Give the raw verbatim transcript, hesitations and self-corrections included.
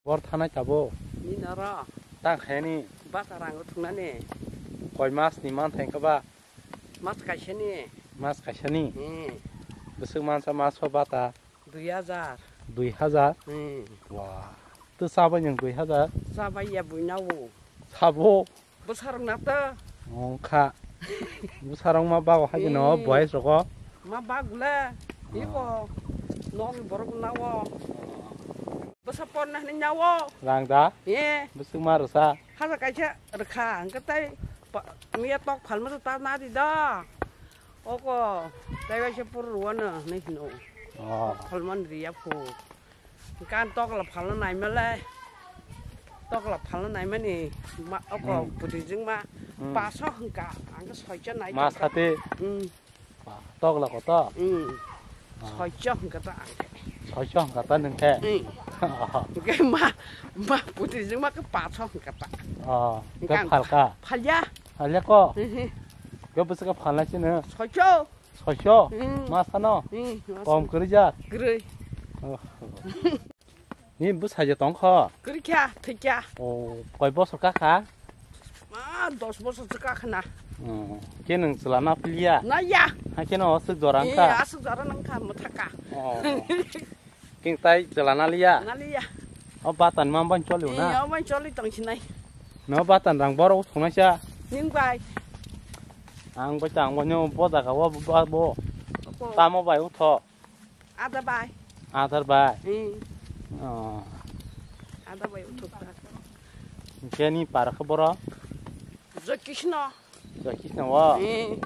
Bor thanai tabo. Ni noro. Tang khayani. Bata rango thungnani. Koi mas ni man thang kaba. Mas kaisani. Mas kaisani. Hmm. Besuk mansa mas ho bata. Dui hajar. Dui hajar? Hmm. Wah. Tu sabai yang dui hajar? Sabai ya buina wo. Sabo. Bwsarok na ta. Ongkha. Bwsarok ma bago hai no, hmm, boys roko. Ma bagula. Ah. Iko. Nong borok nawo. Bwsa porna hani nawo. Rang da? Ye. Bwswk ma rwsa. Haja kaisa rwkha, hwnkhe tai pa-, miya tok phalma ta nadi da. Oko, tai waisa pur ruwano, hinwi hino. Oh. Phalmani riya phu. Kan tokla phalna naimale. Tokla phalna naimani ma, oko, hmm, putijwng ma. Hmm. Paso hwnkha, ang soicha nai. Ma tongkha. Sate. Hmm. Ba, tokla koto? Hmm. Ah. Soicha hwnkha ta ang. Soicha hwnkha ta nwng khe? Hmm. Hwnkhe ma, ma putijwng ma khe paso hwnkha ta. Oh, hwnkha khe ang phalka? Phalya. Phalya ko? Hmm. Khe bwswk khe phalnai chini? Soicha. Soicho? Hmm. Ma sano? Hmm, ma sano. Kom kwrwi jak? Kwrwi. Oh. Ni bwsai je tong kho? Kwrwi kha, thwi kha. Oh, koi bosor ka kha? Ma, dos bosor se ka khna. Oh, ke nwng chwla na piliya? Na ya. Ha ke no aswk jora wngkha? Eh, aswk jora wngkha, mwthaka. Oh. King tai chwla na liya? Na liya. O batan ma ban choli na? Eh, o ban choli tong sinai. No batan rang borok thongnai sa. Ning bai. Ang bai tang bo nyo bo jaga o bo, bo. Opo. Tamo bai utho. Ada bai. Adar bai. Hmm. Oh. Ada bai utho. Keni para khe boro? Joy Krishna. Joy Krishna wo? Hmm.